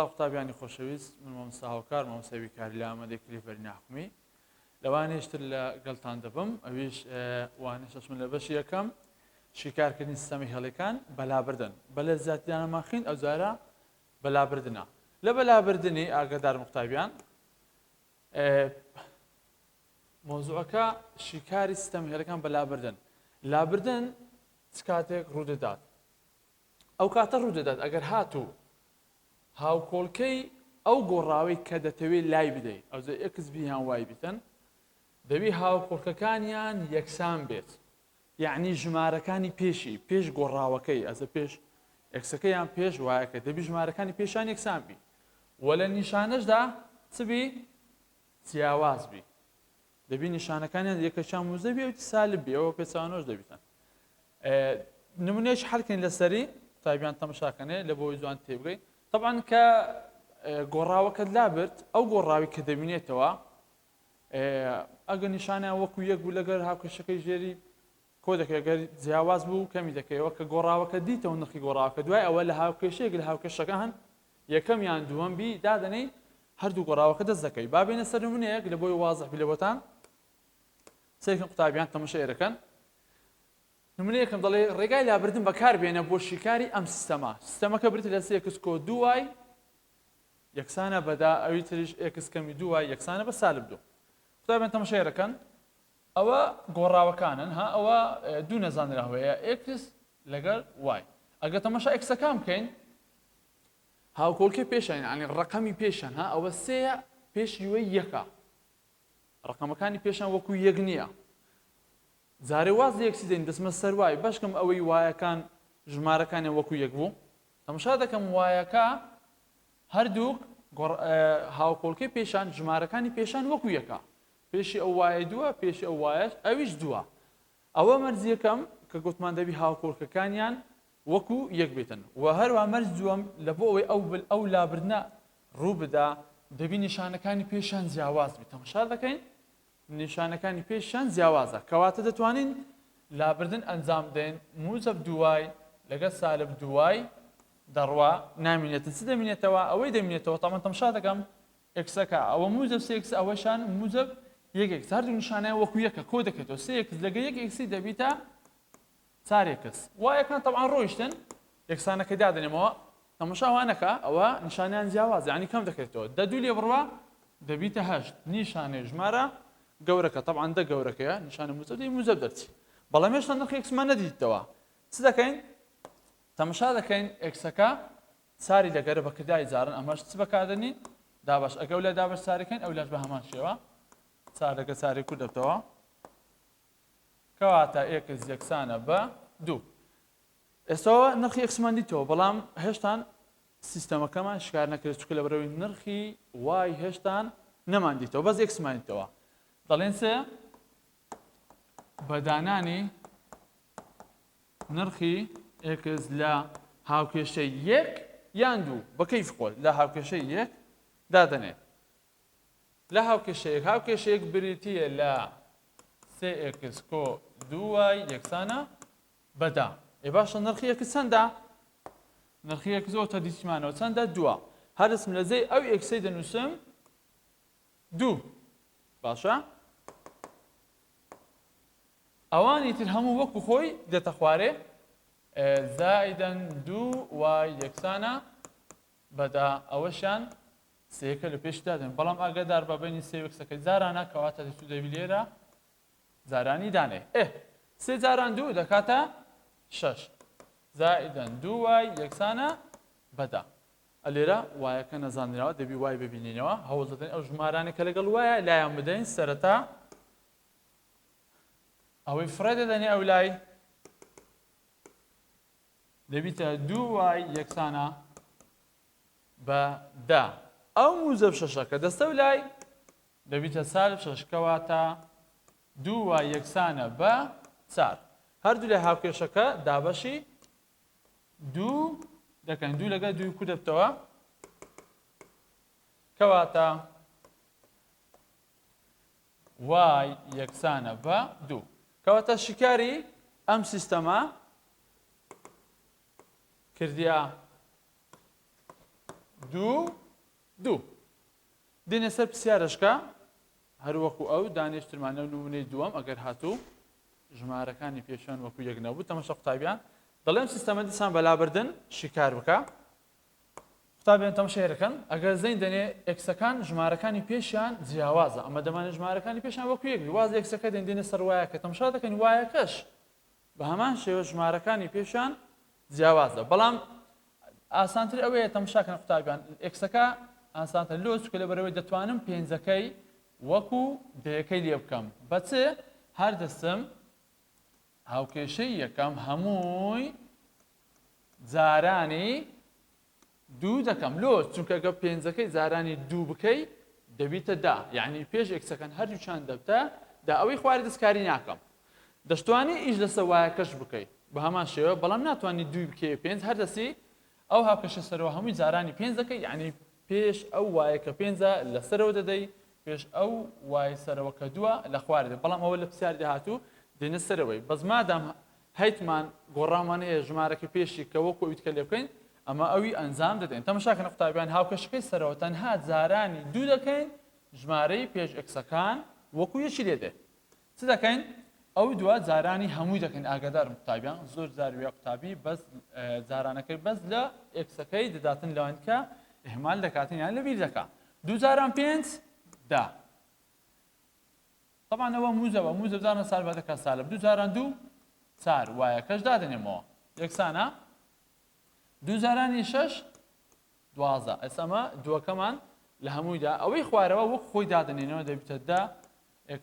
سڵاو قوتابیانی خۆشەویست من مامۆستا هاوکار مامۆستای بیرکاری لە ئامادەی کلیڤەری ناحکومی لە وانەیەش تر لە گەڵتان دەبم ئەویش وانە شەشمن لە بەشی یەکەم شیکارکردنی سیستەمی هێڵەکان بەلابردن بە لە زیاتریانەماخین ئەو جارە بەلابردنە لە بەلابردنی ئاگادار قوتابیان مۆزوعەکە شیکاری سیستەم هێڵەکان بەلابردن لابردن چ کاتێک ڕوودەدات ئەو کاتە ڕوودەدات ئەگەر هاتوو هاوکۆڵکەی ئەو گۆڕاوەی کە دەتەوێت لای بدەی ئەوجە x بی یان y بیتن دەبی هاوکۆڵکەکانیان یەکسان بێت یعنی ژمارەکانی پێشی پێش گۆڕاوەکەی ئەزە پێش x ەکە یان پێش y ەکە دەبی ژمارەکانی پێشان یەکسان بی و لە نیشانەشدا چ بی جیاواز بی دەبی نیشانەکانیان یەکەکیان موجەب بی ئەوی سالب بی ئەوە پێچەوانەوەش دەبیتن نمونەیەک حەلکەین لەسەری قوتابیان تەمەشاکەنێ لە بۆی جوان تێبگەی طبعا کە گۆڕاوەکەت لابرد ئەو گۆڕاوی کە دەبینێتەوە ئەگەر نیشانیان وەکو یەک بوو لەگەر هاوکێشەکەی ژێری کۆ دەکەی گەر جیاواز بوو کەمی دەکەیەوە کە گۆڕاوەکە دیتەوە نرخی گۆڕاوەکە دوای ئەوە لە هاوکێشەیەک لە هاوکێشەکان یەکەم یان دووەم بی دادەنێی هەردوو گۆڕاوەکە دەست دەکەوی با بێنە سەر نمونەیەک لە بۆی وازح بی لە بۆتان سەیرکەن قوتابیان تەمەشا ئێرەکەن نمونە یەکەم دەڵێ ڕێگای لابردن بەکار بێنە بۆ شیکاری ئەم سیستەمە سیستەمەکە بریتە لە سێ x کۆ دوو y یەکسانە بەدا ئەوی تریش x کەمی دوو y یەکسانە بە سالب دوو قوتابیان تەمەشا ئێرەکەن ئەوە گۆڕاوەکانن ها ئەوە دوو نەزانراوەیە x لەگەڵ y ئەگەر تەمەشا x ەکان بکەین هاوکۆڵکەی پێشیان یانی ڕەقەمی پێشیان ها ئەوە سێیە پێشی وەی یەکە ڕەقەمەکانی پێشان وەکو یەک نییە جارێ واز لە x ی دێن دەچمە سەر y بەشکم ئەوەی y ەکان ژمارەکانیان وەکو یەک بوو تەمەشا دەکەم y ەکە هەردووک هاوکۆڵکەی پێشان ژمارەکانی پێشان وەکو یەکە پێشی ئەو y ە دووە پێشی ئەو y ەش ئەویش دووە ئەوە مەرج یەکەم کە گوتمان دەبی هاوکۆڵکەکانیان وەکو یەک بێتن وە هەروا مەرج دووەم لە بۆ ئەوەی ئەو ئەو لابردنە ڕوو بدا دەبی نیشانەکانی پێشیان جیاواز بی تەمەشا دەکەین نیشانەکانی پێشیان جیاوازە کەواتە دەتوانین لابردن ئەنجام بدەین موجب دوو y لەگەڵ سالب دوو y دەڕوا نامینێتن چ دەمینێتەوە ئەوەی دەمینێتەوە تەمەن تەمشا دەکەم x ەکە ئەوە موجب سێ x ئەوەشان موجب یەک x هەردوو نیشانەیان وەکو یەکە کۆ دەکرێتەوە سێ x لەگە یەک x ی دەبیتە چار x y ەکان تەبعەن ڕۆیشتن یەکسانەکەی دادەنێمەوە تەمەشا وا نەکە ئەوە نیشانیان جیاواز یعنی کەم دەکرێتەوە دە دوو لێ بڕوا دەبیتە هەشت نیشانەی ژمارە گەورەکە تەبعەن دە گەورەکەیە نیشانە موجب دەی موجب دەرچی بەڵام هێشتا نرخی x مان نەدیتەوە چ دەکەین تەمەشا دەکەین x ەکە چاری لەگەرە بە کرداری جارن ئەمەش چ بەکاردەنین دابەش ئەگەو لە دابەش چارەکەین ئەو لاش بە هەمان شێوە چارەکە چاری کورت دەبتەوە کەواتە x یەکسانە بە دوو. ئێستاوە نرخی x مان دیتەوە بەڵام هێشتان سیستەمەکەمان شکار نەکرێت چونکە لەبەرەوەی نرخی y هێشتان نەمان دیتەوە بەس x مان دیتەوە دەڵێن سێ بە دانانی نرخی x لە هاوکێشەی یەک یان دوو بە کەیف خۆت لە هاوکێشەی یەک دادەنێت لە هاوکێشەیەک هاوکێشەیەک بریتییە لە سێ x کۆ دوو y یەکسانە بە دە. ئێ باشە نرخی x چەندە؟ نرخی x ئەوتە دیتیمانەوە چەندە؟ دووە. هەر دەچم لە جێی ئەو x ەی دەنووسم دوو. باشە ئەوانی تر هەموو وەکو خۆی دێتە خوارێ زائیدەن دوو y یەکسانە بە دە ئەوەشیان سێیەکە لە پێشی دادەنێن بەڵام ئاگادار بە بەینی سێ و x ەکەی جارانە کەواتە دەچوو دەبی لێرە جارانی دانێ ئێ سێ جاران دوو دەکاتە شەش زائیدەن دوو y یەکسانە بە دە لێرە y ەکە نەزانراوە دەبی y ببینینەوە هەوڵ دەدەین ئەو ژمارانە کە لەگەڵ y ە لایان بدەین سەرەتا ئەوەی فڕێ دەدەنێ ئەو لای دەبیتە دوو y یەکسانە بە دە. ئەو موجەب شەشە کە دەستەو لای دەبیتە سالب شەش کەواتە دوو y یەکسانە بە چار. هەردوو لای هاوکێشەکە دابەشی دوو دەکەین دوو لەگەل دووی کو دەبتەوە کەواتە y یەکسانە بە دوو. کەواتە شیکاری ئەم سیستەمە کردیا. دوو دوو. دێنە سەر پرسیارەشکە هەروەکو ئەو دانێشترمان لەو نمونەی دووەم ئەگەر هاتوو ژمارەکانی پێشان وەکو یەک نەبوو تەمەشا قوتابیان دەڵێم سیستەمە دیسان بە لابردن شیکار بکە قوتابیان تەمەشای دەکەن ئەگەر زەین دەنێ x ەکان ژمارەکانی پێشیان جیاوازە ئەمە دەمانێت ژمارەکانی پێشیان وەکو یەک بی واز x ەکە دێن دێنە سەر y ەکە تەمەشا دەکەن y ەکەش بە هەمان شێوە ژمارەکانی پێشیان جیاوازە بەڵام ئاسانتر ئەوەیە تەمشاکەن قوتابیان x ەکە ئاسانتر لۆ چکە لەبەرەوەی دەتوانم پێنجەکەی وەکو دەیەکەی لێ بکەم بە چ هەر دەستم هاوکێشەی یەکەم هەمووی جارانی دوو دەکەم لۆ چونکە گە پێنجەکەی جارانی دوو بکەی دەبیتە دە یعنی پێش x ەکان هەردووچان دەبتە دا ئەوەی خواری دەستکاری ناکەم دەشتوانی ئیش لەسەر y ەکەش بکەی بە هەمان شێوە بەڵام ناتوانانی دووی بکەی پێنج هەر دەستی ئەو هاوکێشە سەرەوە هەمووی جارانی پێنج دەکەی یعنی پێش ئەو y ە کە پێنجە لە سەرەوە دەدەی پێش ئەو y سەرەوە کە دووە لە خوارێ بەڵام ئەوە لە پرسیاری داهاتوو دێنە سەرەوەی بەس مادام هەیتمان گۆڕامان هەیە ژمارەکە پێشی کە وەکو ئەوی تکە لێ بکەین ئەمە ئەوی ئەنجام دەدەین تەمەشاکەن قوتابیان هاوکێشەکەی سەرەوە تەنها جارانی دوو دەکەین ژمارەی پێش x ەکان وەکو یەکی لێ دێ چ دەکەین ئەو دوا جارانی هەمووی دەکەین ئاگادارم قوتابیان زۆر جار وێ قوتابی بەس جارانەکەی بەس لە x ەکەی دەداتن لەوان کە ئهمال دەکاتن یان لەبیر دەکا دوو جاران پێنج دا تەبعەن ئەوە موجەبە موجەب جاران سالبە دەکات سالب دوو جاران دوو چار y ەکەش دادەنێمەوە یەکسانە دوو جارانی شەش 12 ئێستا ئەمە دووەکەمان لە هەموویدا ئەوەی خوارەوە وەک خۆی دادەنێنەوە دەبیتە دە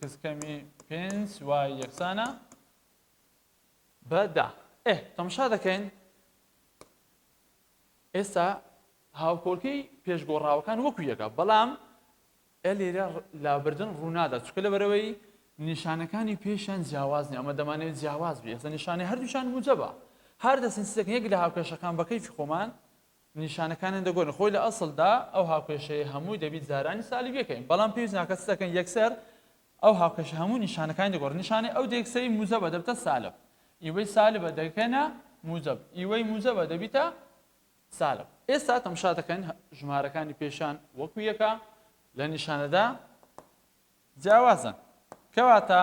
x کەمی پێنج y یەکسانە بە دە. ئێ تەماشا دەکەین ئێستا هاوکۆڵکەی پێشگۆڕاوەکان وەکو یەکە بەڵام ئێ لێرە لابردن ڕوونادات چونکە لەبەرئەوەی نیشانەکانی پێشیان جیاواز نیە ئەمە دەمانەوێت جیاواز بێ ئێستا نیشانەی هەردووکیان موجەبە هەر دەستن چ دەکەن یەک لە هاوکێشەکان بە کەیفی خۆمان نیشانەکانیان دەگۆرن خۆی لە ئەسڵدا ئەو هاوکێشەیە هەمووی دەبیت جارانی سالب یەکەین بەڵام پێویست ناکات چ دەکەن یەکسەر ئەو هاوکێشە هەموو نیشانەکانی دەگۆڕن نیشانەی ئەو دێکسەی موجەبە دەبتە سالب ئیوەی سالبە دەکەنە موجەب ئیوەی موجەبە دەبیتە سالب. ئێستا تەمشا دەکەن ژمارەکانی پێشان وەکو یەکە لە نیشانەدا جیاوازن کەواتە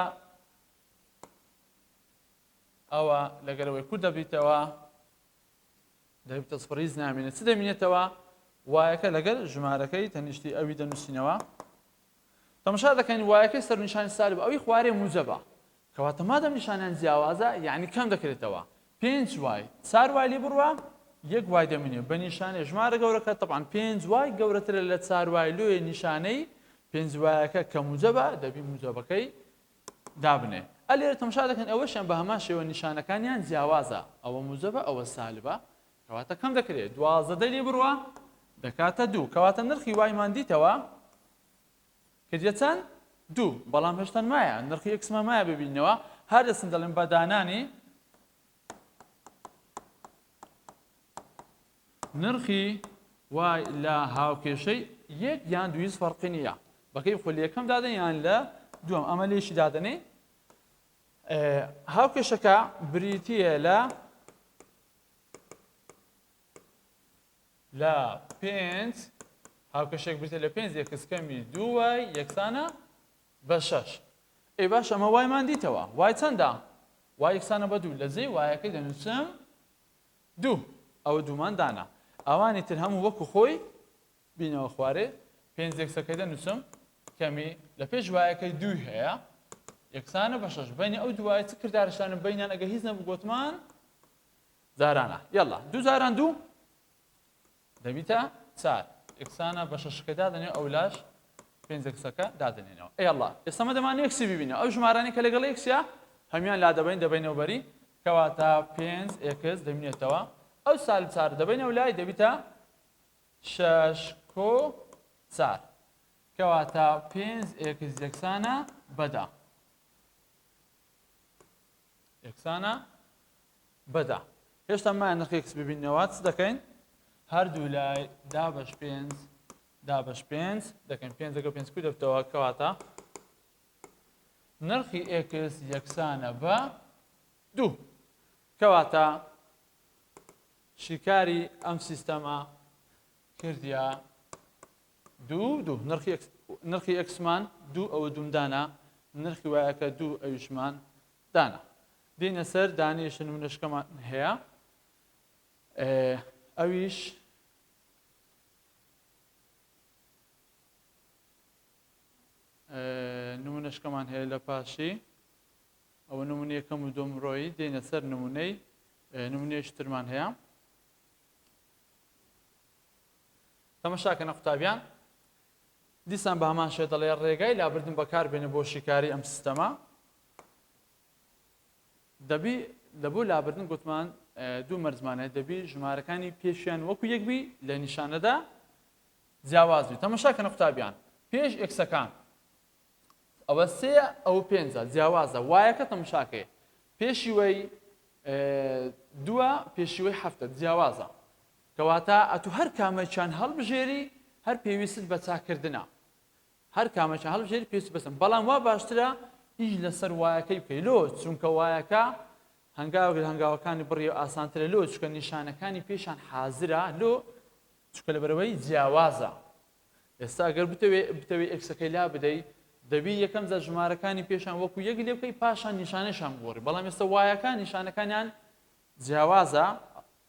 ئەوە لەگەرەوەی کورت دەبیتەوە دەبیتە سفر هیچ نامێنێت چ دەمینێتەوە y ەکە لەگەر ژمارەکەی تەنیشتی ئەوی دەنووسینەوە تەمەشا دەکەین y ەکەی سەر نیشانی سالب ئەوی خوارێ موجەبە کەواتە مادەم نیشانیان جیاوازە یعنی کەم دەکرێتەوە پێنج y چار y لێ بڕوا یەک y دەمینێ بە نیشانەی ژمارە گەورەکە تەبعەن پێنج y گەورەترە لە چار y لۆیە نیشانەی پێنج y ەکە کە موجەبە دەبی موجەبەکەی دابنێ ئە لێرە تەماشا دەکەن ئەوەشیان بە هەمان شێوە نیشانەکانیان جیاوازە ئەوە موجەبە ئەوە سالبە کەواتە کەم دەکرێت 12 دەی لێ بڕوا دەکاتە دوو کەواتە نرخی y مان دیتەوە کردیە چەند؟ دوو بەڵام هێشتا مایە نرخی x مان مایە ببینەوە هەر دەستن دەڵێن بە دانانی نرخی y لە هاوکێشەی یەک یان دوو هیچ فەرقی نییە بەکەی خۆ لە یەکەم دادەن یان لە دووەم ئەمە لێشی دادەنێ هاوکێشەکە بریتییە لە لە پێنج هاوکێشێک بریتە لە پێنج x کەمی دوو y یەکسانە بە شەش. ئەی باش ئەمە y مان دیتەوە y چەندە؟ y یەکسانە بە دوو لە جێی y ەکەی دەنووسم دوو ئەوە دوومان دانا ئەوانی تر هەموو وەکو خۆی بینەوە خوارێ پێنج x ەکەی دەنووسم کەمی لە پێش y ەکەی دووی هەیە یەکسانە بە شەش بینی ئەو دووایە چ کردارشانە بینیان ئەگە هیچ نەبوو گۆتمان جارانە یەڵا دوو جاران دوو دەبیتە چار یەکسانە بە شەشەکە دادەنێ ئەولاش پێنج x ەکە دادەنێنەوە ئەیەڵا ئێستا مە دەمان x ی ببینەوە ئەو ژمارانەی کە لەگەڵ x ە هەمیان لا دەبەین دەبینەوە بەری کەواتە پێنج x دەمینێتەوە ئەو سالب چار دەبینەوە لای دەبیتە شەش کۆ چار کەواتە پێنج x یەکسانە بەدا یەکسانە بە دە. هێشتا مایە نرخی x ببینەوە چ دەکەین؟ هەردوو لای دابەش پێنج دابەش پێنج دەکەین پێنج لەگەڵ پێنج کو دەبتەوە کەواتە نرخی x یەکسانە بە دوو کەواتە شیکاری ئەم سیستەمە. کردیا دوو دوو نرخی نرخی x مان دوو ئەوە دووم دانا نرخی y ەکە دوو ئەویشمان دانا دێنە سەر دانێشە نمونەشکەمان هەیە ئەویش نمونەشکەمان هەیە لە پاشی ئەوە نمونە یەکەم و دوم ڕۆیی دێنە سەر نمونەی نمونەیەکی ترمان هەیە تەمەشاکەنە قوتابیان دیسان بە هەمان شێ دەڵێ ڕێگای لابردن بەکاربێنە بۆ شیکاری ئەم سیستەمە دەبی لە بۆ لابردن گوتمان دوو مەرجمان هەیە دەبی ژمارەکانی پێشیان وەکو یەک بی لە نیشانەدا جیاواز بی تەمەشاکەنە قوتابیان پێش x ەکان ئەوە سێیە ئەوە پێنجە جیاوازە y ەکە تەمشاکەی پێشیوەی دووە پێشیوەی هەفتە جیاوازە کەواتە ئەتو هەر کامەکیان هەڵبژێری هەر پێویستت بە چاکردنە هەر کامەکیان هەڵبژێری پێویست بەسم بەڵام وا باشترە ئیش لەسەر y ەکەی بکەی لۆ چونکە y ەکە هەنگاوێک لە هەنگاوەکانی بڕی ئاسانترە لۆ چونکە نیشانەکانی پێشان حازرە لۆ چونکە لەبەرەوەی جیاوازە ئێستا گەر بتەوێ بتەوێ x ەکەی لا بدەی دەبی یەکەم جار ژمارەکانی پێشان وەکو یەک لێ بکەی پاشان نیشانەشان بگۆڕی بەڵام ئێستا y ەکان نیشانەکانیان جیاوازە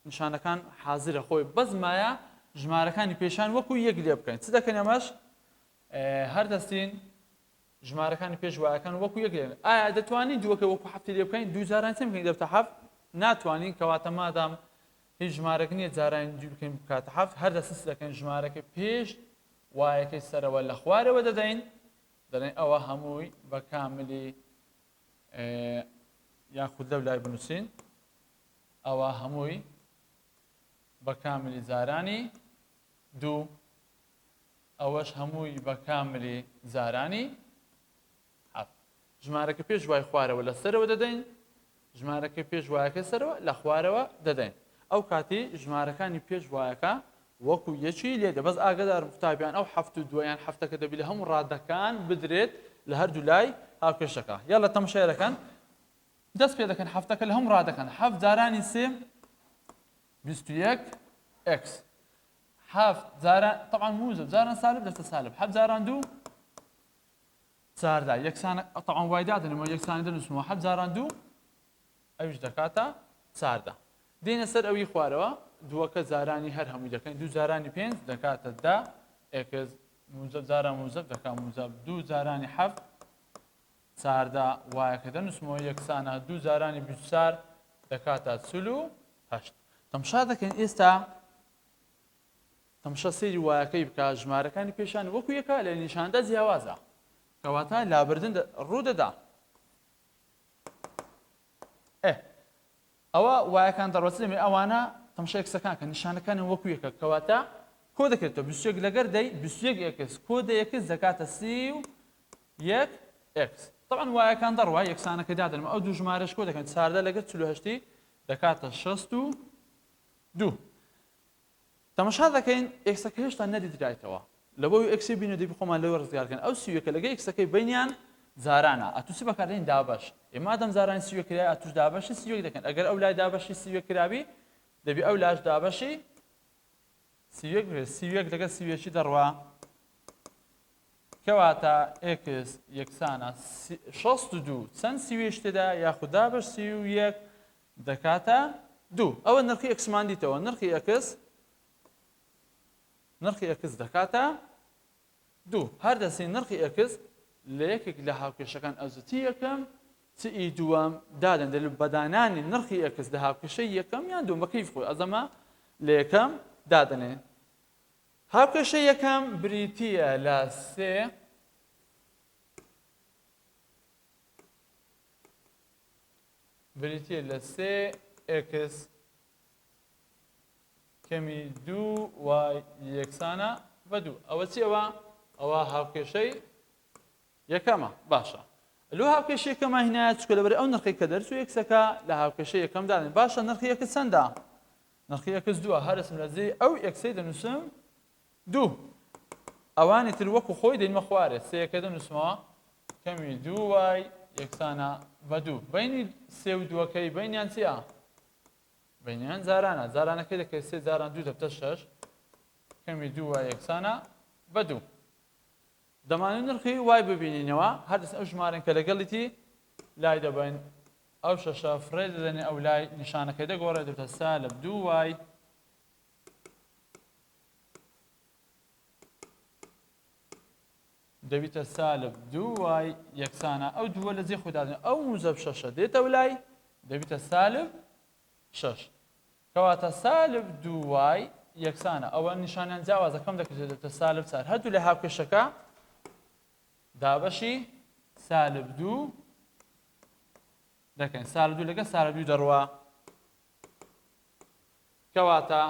نیشانەکان حازرە خۆی بەس مایە ژمارەکانی پێشان وەکو یەک لێ بکەین چ دەکەین ئەمەش هەر دەستین ژمارەکانی پێش y ەکان وەکو یەک لێ ئایا دەتوانین دووەکە وەکو حەفتی لێ بکەین دوو جاران چ بکەین دەبتە حەفت ناتوانین کەواتە مادام هیچ ژمارەک نییە جارانی دوو بکەین بکاتە حەفت هەر دەست دەکەین ژمارەکە پێش y ەکەی سەرەوە لە خوارەوە دەدەین دەڵێن ئەوە هەمووی بە کاملی یاخود لەو لای بنووسین ئەوە هەمووی بە کاملی جارانی دوو ئەوەش هەمووی بە کاملی جارانی حەفت. ژمارەکە پێش y خوارەوە لە سەرەوە دەدەین، ژمارەکە پێش y ەکەی سەرەوە لە خوارەوە دەدەین. ئەو کاتی ژمارەکانی پێش y ەکە وەکو یەکی لێ دێ. بەس ئاگادارم قوتابیان ئەو حەفت و دووە یان حەفتەکە دەبی لە هەموو ڕادەکان بدرێت لە هەردوو لای هاوکێشەکە. یاڵا تەماشای دەکەن. دەست پێ دەکەن حەفتەکە لە هەموو ڕادەکان. حەفت جارانی سێ 21 x. حەفت جاران طبعا موجب جاران سالب دەستە سالب حەفت جاران دوو چاردا یەکسانە طبعا y دادەنێمەوە یەکسانی دەنووسمەوە حەفت جاران دوو ئەویش دەکاتە چاردا دێنە سەر ئەوی خوارەوە دووەکە جارانی هەر هەمووی دەکەین دوو جارانی پێنج دەکاتە دە x موجب جاران موجب دەکا موجب دوو جارانی حەفت چاردا y ەکە دەنووسمەوە یەکسانە دوو جارانی 24 دەکاتە 48 تەمشا دەکەین ئێستا تەمشا سەیری y ەکەی بکە ژمارەکانی پێشان وەکو یەکە لە نیشاندا جیاوازە کەواتە لابردن ڕوو دەدا ئێ ئەوە y ەکان دەڕۆچ لەمێ ئەوانە تەمشا x ەکان کە نیشانەکانی وەکو یەکە کەواتە کۆ دەکرێتەوە 21 لەگەر دەی 21 x کۆ دە x دەکاتە 31 x طبعا y ەکان دەڕوا یەکسانەکە دادەنم ئەو دوو ژمارەش کۆ دەکەن چاردە لەگەر 48 دەکاتە 62 تەمەشا دەکەین x ەکە هێشتا نەدیدرایتەوە لەبۆی x ی بینە دەبی خۆمان لەوێ ڕزگارکەن ئەو سیوەکە لەگە x ەکەی بینیان جارانە ئەتو چ بەکاردێن دابەش ئێ مادەم جارانی سیوە کرای ئەتوش دابەشی سیوەک دەکەن ئەگەر ئەو لای دابەشی سیوە کرابی دەبی ئەو لاش دابەشی سیوەک بێت سیوەک لەگە سیوەکی دەڕوا کەواتە x یەکسانە 62 چەند سیوێش تێدا یاخود دابەش 31 دەکاتە دوو ئەوە نرخی x مان دیتەوە نرخی x نرخی x دەکاتە دوو هەر دەستی نرخی x لە یەکێک لە هاوکێشەکان ئەزو چی یەکەم چ ئی دووەم دادەن دەل بەدانانی نرخی x لە هاوکێشەی یەکەم یان دووەم بە کەیف خۆی ئەزەمە لە یەکەم دادەنێ هاوکێشەی یەکەم بریتییە لە سێ بریتییە لە سێ x کەمی دوو y یەکسانە بە دوو. ئەوە چی ئەوە؟ ئەوە هاوکێشەی یەکەمە. باشە لۆ هاوکێشەی یەکەمە هینایە چکە لەبەر ئەو نرخی کە دەرچوو x ەکە لە هاوکێشەی یەکەم دانێن. باشە نرخی x چەندە؟ نرخی x دووە. هەرسم لە جێی ئەو x ەی دەنووسم دوو. ئەوانی تر وەکو خۆی دێنمە خوارێ. سێیەکە دەنووسمەوە کەمی دوو y یەکسانە بە دوو. بەینی سێ و دووەکەی بەینیان چییە؟ بەینیان جارانە. جارانەکەی دەکەی سێ جاران دوو دەبتە شەش. کەمی دوو y یەکسانە بە دوو. دەمانەوێت نرخی y ببینینەوە، هەر دەستن ئەو ژمارەن کە لەگەڵیتی لای دەبەین، ئەو شەشە فڕێ دەدەنێ ئەو لای، نیشانەکەی دەگۆڕێت دەبێتە سالب دوو y. دەبیتە سالب دوو y یەکسانە ئەو دووە لە جێ خۆی دادەنێ ئەو موجەب شەشە دێتەوە لای دەبیتە سالب شەش کەواتە سالب دوو y یەکسانە ئەوە نیشانیان جیاوازە کەم دەکرێت دەبێتە سالب چار هەردوو لە هاوکێشەکە دابەشی سالب دوو دەکەین سالب دوو لەگە سالب دوو دەڕوا کەواتە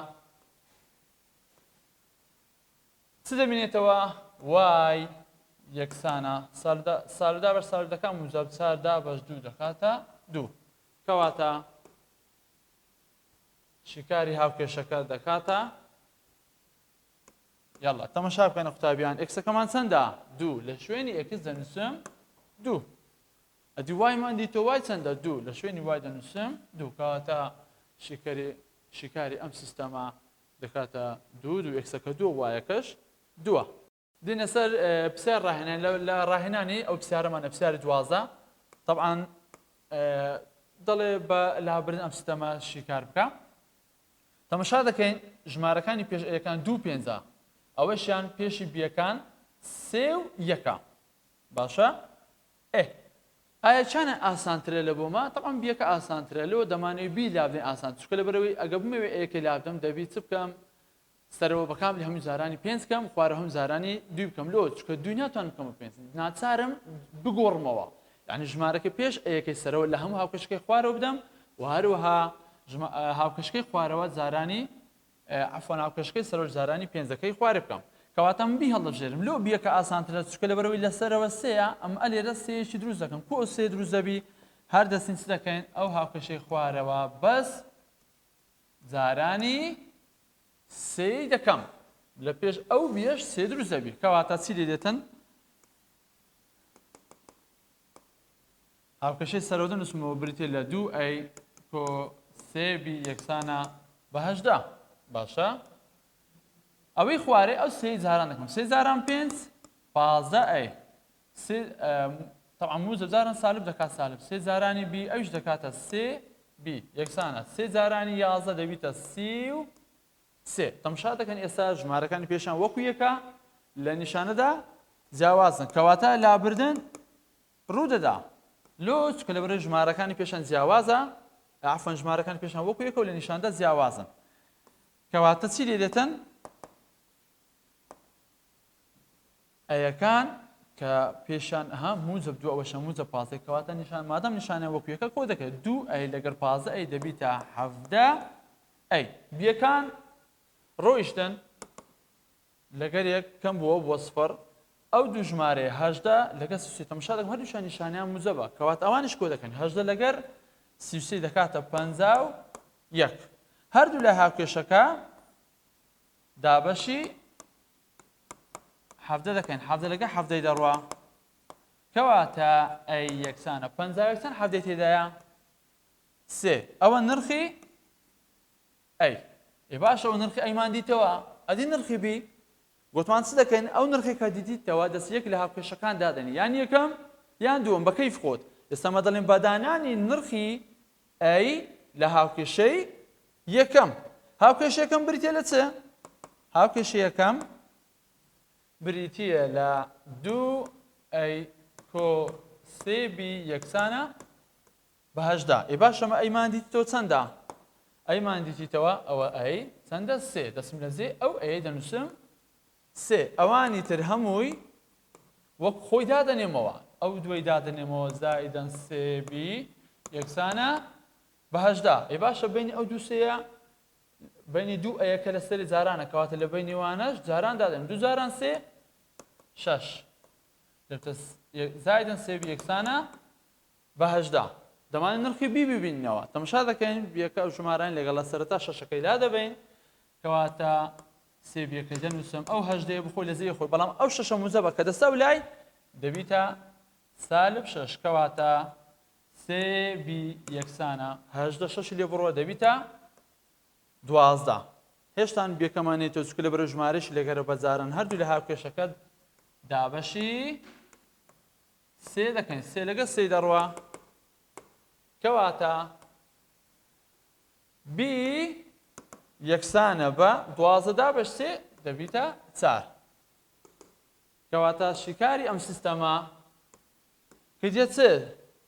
چ دەمینێتەوە y یەکسانە سالب دابەش سالب دەکا موجەب چار دابەش دوو دەکاتە دوو کەواتە شیکاری هاوکێشەکە دەکاتە یاڵا تەمەشا بکەنە قوتابیان x ەکەمان چەندە دوو لە شوێنی x دەنووسم دوو ئەدی y مان دیتۆ y چەندە دوو لە شوێنی y دەنووسم دوو کەواتە شیکاری شیکاری ئەم سیستەمە دەکاتە دوو دوو x ەکە دووە y ەکەش دووە. دێنە سەر پرسیار ڕاهێنان لە ڕاهێنانی ئەو پرسیارەمانە پرسیاری 12 طبعا دەڵێ بە لابردن ئەم سیستەمە شیکار بکە تەمەشا دەکەین ژمارەکانی پێش A یەکان دوو پێنجە ئەوەشیان پێشی B یەکان سێ و یەکە باشە ئێ ئایا چانە ئاسانترە لە بۆمە تەبعەن B یەکە ئاسانترە لۆ دەمانەوێ B لابدەین ئاسان چونکە لەبەرئەوەی ئەگە بمەوێ A یەکەی لابدەم دەبی چ بکەم سەرەوە بەکام لە هەموو جارانی پێنج کەم خوارە هەموو جارانی دوی بکەم لۆ چونکە دوی ناتوانم بکەمە پێنج ناچارم بگۆڕمەوە یعنی ژمارەکە پێش A یەکەی سەرەوە لە هەموو هاوکێشەکەی خوارەوە بدەم و هەروەها هاوکێشەکەی خوارەوە جارانی عەفوەن هاوکێشەکەی سەرۆک جارانی پێنجەکەی خوارێ بکەم کەواتە من B هەڵدەبژێرم لۆ B یەکە ئاسانترە چونکە لەبەرەوەی لەسەرەوە سێیە ئەم ئەلێرە سێیەکی دروست دەکەم کو ئەو سێ دروست دەبی هەر دەستین چ دەکەین ئەو هاوکێشەی خوارەوە بەس جارانی سێی دەکەم لە پێش ئەو B یەش سێ دروست دەبی کەواتە چی لێ دێتن هاوکێشەی سەرەوە دەنووسمەوە بریتیە لە دوو A کۆ سێ B یەکسانە بە 18 باشە ئەوەی خوارێ ئەو سێ جاران دەکەم سێ جاران پێنج 15 A سێ طبعا موجب جاران سالب دەکات سالب سێ جارانی B ئەوش دەکاتە سێ B یەکسانە سێ جارانی 11 دەبیتە 33 تەمشا دەکەن ئێستا ژمارەکانی پێشان وەکو یەکە لە نیشانەدا جیاوازن کەواتە لابردن ڕوودەدا لۆ چونکە لەبەرئەوەی ژمارەکانی پێشان جیاوازە عەفوەن ژمارەکانی پێشان وەکو یەکە و لە نیشاندا جیاوازن کەواتە چی لێ دێتن A یەکان کە پێشان ها موجب دوو ئەوەشە موجب 15 کەواتە نیشان مادەم نیشانیان وەکو یەکە کۆ دەکرێت دوو A لەگەر 15 A دەبیتە 17 A B یەکان ڕۆیشتن لەگەر یەک کەم بووە بووە سفر ئەو دوو ژمارەیە 18 لەگەر 33 تەماشا دەکەم هەردووشیان نیشانیان موجەبە کەواتە ئەوانیش کۆ دەکەن 18 لەگەر 33 دەکاتە 51 هەردوو لای هاوکێشەکە دابەشی حەڤدە دەکەین حەڤدە لەگەر حەڤدەی دەڕوا کەواتە A یەکسانە 51 چەند حەڤدەی تێدایە سێ ئەوە نرخی A ئێ باشە ئەو نرخی A مان دیتەوە ئەدی نرخی B گوتمان چ دەکەین ئەو نرخی کە دیتیتەوە دەست یەک لە هاوکێشەکان دادەنی یان یەکەم یان دووەم بە کەیف خۆت ئێستا مە دەڵێن بەدانانی نرخی A لە هاوکێشەی یەکەم هاوکێشە یەکەم بریتە لە چ هاوکێشە یەکەم بریتە لە دوو A کۆ سێ B یەکسانە بە 18. ئێ باشە ئەمە A مان دیتیتەوە چەندە؟ A مان دیتیتەوە ئەوە A چەندە؟ سێ. دەچم لە جێ ئەو A دەنووسم سێ. ئەوانی تر هەمووی وەک خۆی دادەنێمەوە. ئەو دووەی دادەنێمەوە زائیدەن سێ B یەکسانە بە 18. ئێ باشە بینی ئەو دوو سێیە بینی دوو A یەکە لە سەری جارانە کەواتە لە بینی وانەش جاران دادەنێم دوو جاران سێ شەش زائیدەن سێ B یەکسانە بە 18 دەمانێت نرخی B ببینینەوە تەمەشا دەکەین B یەکە ئەو ژمارەیان لەگەڵ لە سەرەتا شەشەکەی لا دەبەین کەواتە سێ B یەکەی دەنووسم ئەو هەژدەیە بخۆی لە زێی خۆی بەڵام ئەو شەشە موجەبە کە دەستە و لای دەبیتە سالب شەش کەواتە سێ B یەکسانە هەژدە شەشی لێ بڕۆ دەبیتە 12. هێشتان بێکەمان نێتەوە چونکە لەبەرە ژمارەشی لەگەرە بەجاران هەردوو لە هاوکێشەکە دابەشی سێ دەکەین سێ لەگە سێ دەڕوا کەواتە B یەکسانە بە 12 دابەش سێ دەبیتە چار کەواتە شیکاری ئەم سیستەمە کردیە چ؟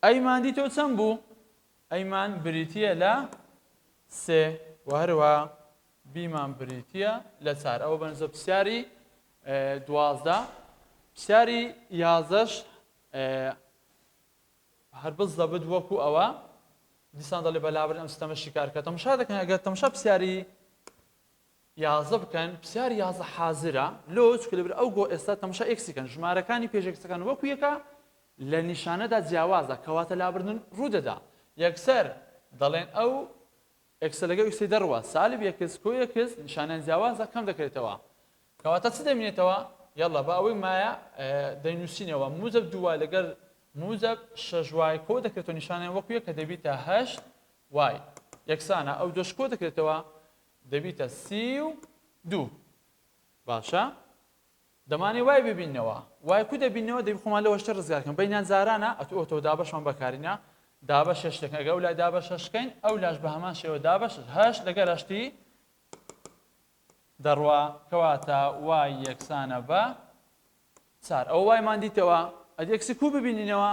A مان دیتەوە چەند بوو؟ A مان بریتییە لە سێ و هەروەها B مان بریتییە لە چار. ئەوە بەنزە پرسیاری 12. پرسیاری یازدەش هەر بزەبت وەکو ئەوە دیسان دەڵێ بە لابردن ئەم سیستەمە شیکار کە تەماشا دەکەن ئەگەر تەماشا پرسیاری 11 بکەن پرسیاری 11 حازرە لۆ چونکە لەبەر ئەو گۆ ئێستا تەماشا x ی کەن ژمارەکانی پێش x ەکان وەکو یەکە لە نیشانەدا جیاوازە کەواتە لابردن ڕوودەدا یەکسەر دەڵێن ئەو x ە لەگەڵ x ی دەڕوا سالب x کۆ x نیشانیان جیاوازە کەم دەکرێتەوە کەواتە چ دەمینێتەوە یەڵا با ئەوەی مایە دەینووسینەوە موجب دوو y لەگەر موجب شەش y کۆ دەکرێتەوە نیشانیان وەکو یەکە دەبیتە هەشت y یەکسانە ئەو دۆش کۆ دەکرێتەوە دەبیتە 32. باشە دەمانێ y ببینەوە y کو دەبینەوە دەبی خۆمان لەوە شتە ڕزگار کەم بینیان جارانە ئەتو ئۆتۆ دابەشمان بەکارینە دابەش شەش دەکەن ئەگەر ئەو لای دابەش هەشت کەین ئەو لاش بە هەمان شێوە دابەش هەشت لەگەر هەشتی دەڕوا کەواتە y یەکسانە بە چار ئەوە y مان دیتەوە ئەدی x ی کو ببینینەوە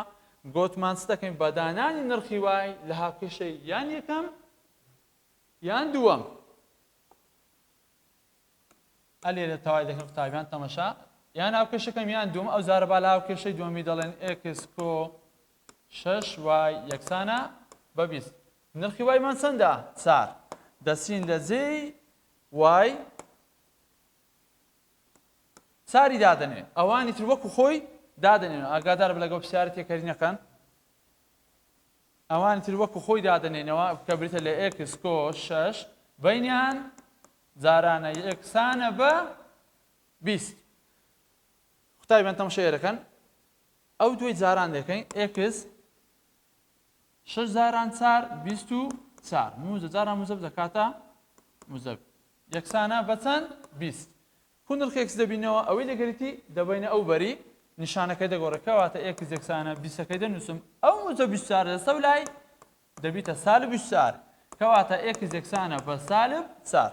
گۆتمان چ دەکەین بە دانانی نرخی y لە هاوکێشەی یان یەکەم یان دووەم ئە لێرە تەوای دەکەن قوتابیان تەمەشا یان هاوکێشەکەم یان دووەم ئەو جارە با لە هاوکێشەی دووەمی دەڵێن x کۆ شەش y یەکسانە بە 20 نرخی y مان چەندە چار دەچین لە جێی y چاری دادەنێ ئەوانی تر وەکو خۆی دادەنێن ئاگادار بە لەگەڵ پرسیارە تێکەری نەکەن ئەوانی تر وەکو خۆی دادەنێنەوە کە بریتە لە x کۆ شەش بەینیان جارانە یەکسانە بە 20. قوتابیان تەماشای ئێرەکەن ئەو دوی جاران دەکەین x شەش جاران چار 24 موزە جاران موزەب دەکاتە موزەب یەکسانە بە چەند 20. کو نرخ x دەبینەوە ئەوەی لەگەریتی دەبەینە ئەو بەری نیشانەکەی دەگۆڕێ کەواتە x یەکسانە بیستەکەی دەنووسم ئەو موجەب 24 دەستەو لای دەبیتە سالب 24 کەواتە x یەکسانە بە سالب چار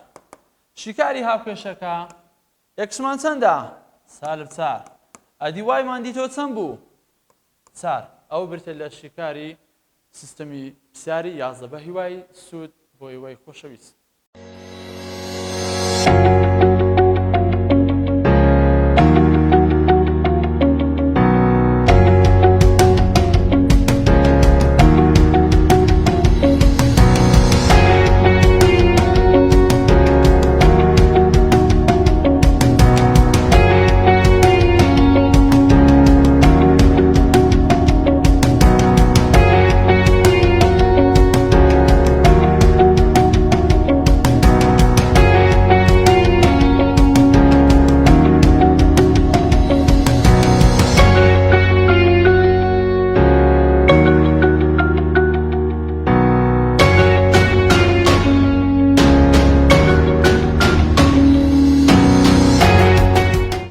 شیکاری هاوکێشەکە x مان چەندە سالب چار ئەدی y مان دیتەوە چەند بوو چار ئەو برتە لە شیکاری سیستەمی پرسیاری 11 بە هیوای سوود بۆ ئێوەی خۆشەویست.